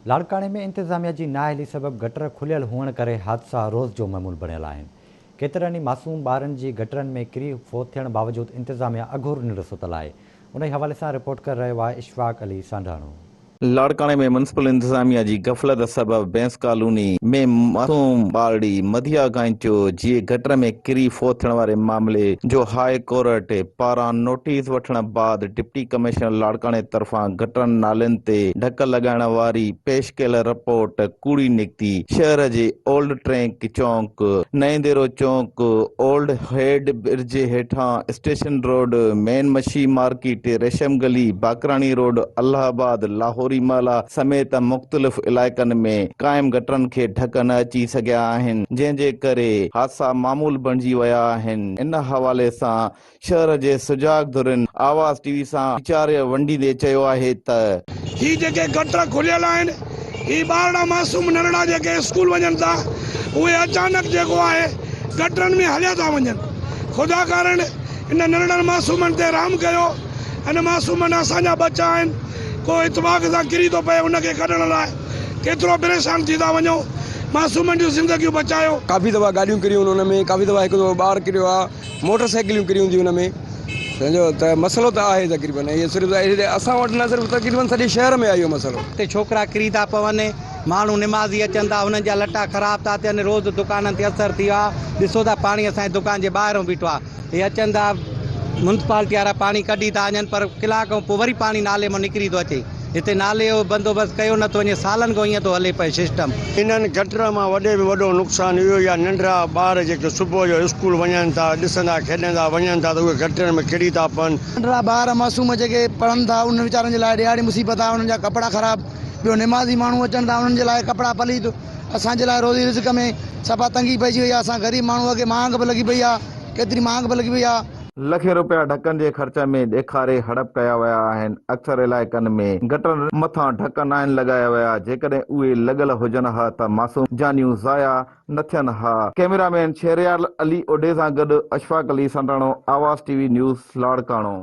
لاڙڪاڻي ۾ انتظاميا جي نااهلي سبب گٽر کليل هئڻ ڪري حادثا روز جو معمول بڻيل آهن. ڪيترن ئي معصوم ٻارن جي گٽرن ۾ ڪري فوت ٿيڻ باوجود انتظاميا اگهور ننڊ ستل آهي. انهي حوالي سان رپورٽ ڪري رهيو آهي اشفاق علي سانڍاڻو. لاڙڪاڻي ۾ ميونسپل انتظاميا جي غفلت سبب بينس ڪالوني ۾ معصوم ٻارڙي مديحه گائنچو جي گٽر ۾ ڪري فوت ٿيڻ واري معاملي جو هاء ڪورٽ پاران نوٽيس وٺڻ بعد ڊپٽي ڪمشنر لاڙڪاڻي طرفان گٽرن نالين تي ڍڪ لڳائڻ واري پيش ڪيل رپورٽ ڪوڙي نڪتي، شهر جي اولڊ ٽرينڪ چونڪ، نئين ديرو چونڪ، اولڊ هيڊ برج هيٺان اسٽيشن روڊ، مين مڇي مارڪيٽ، ريشم گلي، باقراڻي روڊ، الله آباد، لاهوري محلا سميت مختلف علائقن ۾ قائم گٽرن کي ڍڪ نه اچي سگهيا آهن، جنهن جي ڪري حادثا معمول بڻجي ويا آهن، ان حوالي سان شهر جي سجاڳ ڌرين آواز ٽي وي سان ويچار ونڊيندي چيو آهي ته. هي جيڪي گٽر کليل آهن هي ٻارڙا معصوم ننڍڙا جيڪي اسڪول وڃن ٿا اهي اچانڪ جيڪو آهي گٽرن ۾ هليا ٿا وڃن خدا ڪارڻ ان ننڍڙن معصومن تي رحم ڪيو ان معصومن اسان جا ٻچا آهن ڪو اتفاق سان ڪري ٿو پئي ان کي ڪڍڻ لاء ڪيترو پريشان ٿي ٿا وڃو معصومن جون زندگيون بچايو. ڪافي دفعا گاڏيون ڪريون ان ۾ ڪافي دفعا هڪ دفعو ٻار ڪريو آ موٽر سائيڪليون ڪريون ٿيون ان ۾ سمجهو ته مسئلو ته آهي تقريبن اهي صرف اسان وٽ نه صرف تقريبن سڄي شهر ۾ آهي اهو مسئلو. اتي ڇوڪرا ڪري ٿا پون، ماڻهو نمازي اچن ٿا انهن جا لٽا خراب ٿا ٿين، روز دڪانن تي اثر ٿي ويو آهي، ڏسو ٿا پاڻي اسان جي دڪان جي ٻاهرون بيٺو آهي، هي اچن ٿا ميونسپالٽي وارا پاڻي ڪڍي ٿا وڃن پر ڪلاڪ کان پوء وري پاڻي نالي مان نڪري ٿو اچي. هتي نالي جو بندوبست ڪيو نٿو وڃي سالن کان ائين ٿو هلي پئي سسٽم. انهن گٽر مان وڏي ۾ وڏو نقصان اهو ئي آهي ننڍڙا ٻار جيڪي صبح جو اسڪول وڃن ٿا ڏسندا کيڏندا وڃن ٿا ته اهي گٽرن ۾ ڪري ٿا پون. ننڍڙا ٻار معصوم جيڪي پڙهن ٿا انهن ويچارن جي لاء ڏهاڙي مصيبت آهي انهن جا ڪپڙا خراب ٻيو نمازي ماڻهو اچن ٿا انهن جي لاء ڪپڙا پليت اسان جي لاء روزي رزق ۾ صفا تنگي پئجي وئي آهي اسان غريب ماڻهو اڳي مهانگ به لڳي پئي آهي ڪيتري مهانگ به لڳي پئي آهي. لکين روپيا ڍڪن جي خرچ ۾ ڏيکاري هڙپ ڪيا ويا آهن، اڪثر علائقن ۾ گٽرن مٿان ڍڪ ناهن لڳايا ويا، جيڪڏهن اهي لڳل هجن ها ته معصوم جانيون ضايع نه ٿين ها. ڪئميرا مين شهريار علي اوڍي سان گڏ Ashfaq Ali Sandano, Awaz T V news, Larkana.